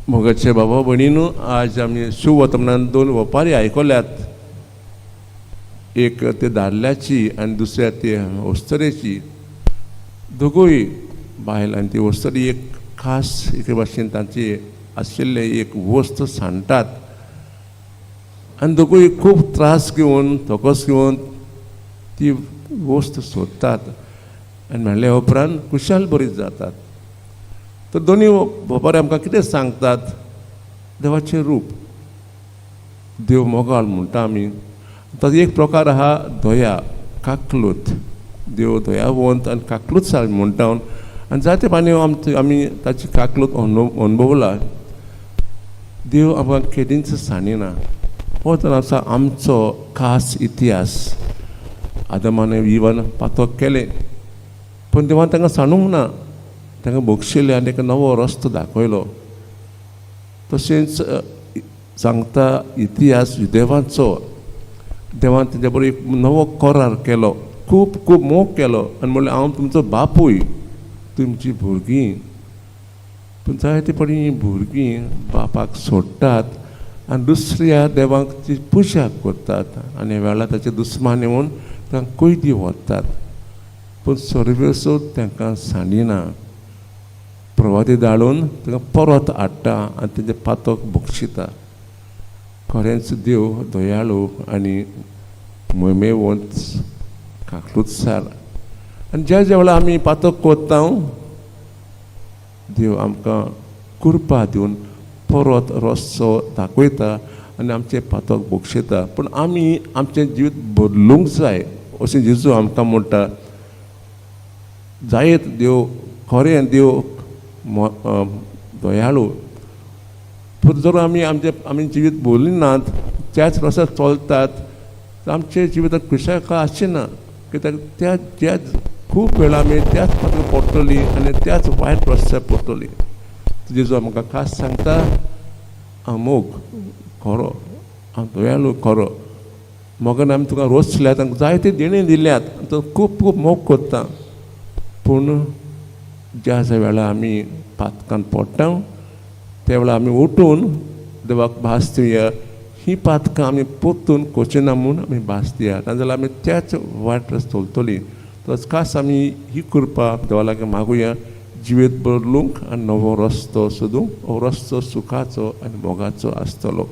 मोगाचे बाबा भयणीनू, आज आमी शुभवर्तमानान दोन वपारी आयकल्यात. एक ते दादल्याची आनी दुसऱ्या ते अस्तरेची. दोगूय बायल आनी ती अस्तरी एक खास एके भाशेन तांची आशिल्लें एक वस्त सांडटात आनी दोगूय खूब त्रास घेवन, थकस घेवन ती वस्त सोदतात आनी मेळ्ळे उपरांत खुशाल बरीच जातात. तर दोनी वपारी आमकां कितें सांगतात? देवाचें रूप. देव मोगाळ म्हणटा आमी. ताजो एक प्रकार आहा दया, काकलूत. देव दयावंत आनी काकलूत सार म्हणटा आनी जायते पानी आमचे आमी ताची काकलूत अनुभवला. देव आमकां केदींच सांडिना. हो तर आसा आमचो खास इतिहास. आदमान इवन पातक केलें, पूण देवान तांकां सांडूंक ना. तांकां बक्षिलें आनी एक नवो रस्तो दाखयलो. तशेंच सांगता इतिहास देवाचो. देवान तेंच्या बरोबर एक नवो करार केलो, खूब खूब मोग केलो आनी म्हणलें, हांव तुमचो बापूय, तुमची भुरगीं. पूण जायते पडी भुरगीं बापाक सोडटात आनी दुसऱ्या देवांक ती पुजा करतात आनी वेळार ताचे दुस्मान येवन तांकां कैदी व्हरतात. पूण सर्वेसो तांकां सांडिना. प्रवादी धाडून तांकां परत हाडटा आनी तेंचे पातक बक्षिता. खरेंच देव दयाळू आनी मोमेवंत, काकलुतसार. आनी ज्या ज्या वेळार आमी पातक करता, देव आमकां कृपा दिवन परत रस्तो दाखयता आनी आमचें पातक बक्षयता. पूण आमी आमचें जिवीत बदलूंक जाय अशें जेजू आमकां म्हणटा. जायत देव खरें देव दयाळू, पूण जर आमी आमचें आमी जिवीत बदलिनात, त्याच रस्त्यार चलतात, तर आमच्या जिवितांत खुशालकाय आसची ना. कित्याक त्या ज्या खूब वेळा आमी त्याच पात्रां पडटली आनी त्याच वायट रस्त्यार पडटली. जेजू आमकां खास सांगता, हांव मोग खरो, हांव दयाळू खरो. मोगान आमी तुका रोसल्यात, तांकां जायते देणें दिल्यात, तो खूब खूब मोग करता. पूण ज्या ज्या वेळार आमी पातकान पडटा, त्या वेळार आमी उठून देवाक भास दिवया. ही पातकां आमी परतून करची ना म्हूण आमी भास दिया, नाजाल्यार आमी त्याच वाट चलतली. तसोच खास आमी ही कृपा देवा लागीं मागुया, जिवीत बदलूंक आनी नवो रस्तो सोदूंक. हो रस्तो सुखाचो आनी मोगाचो आसतलो.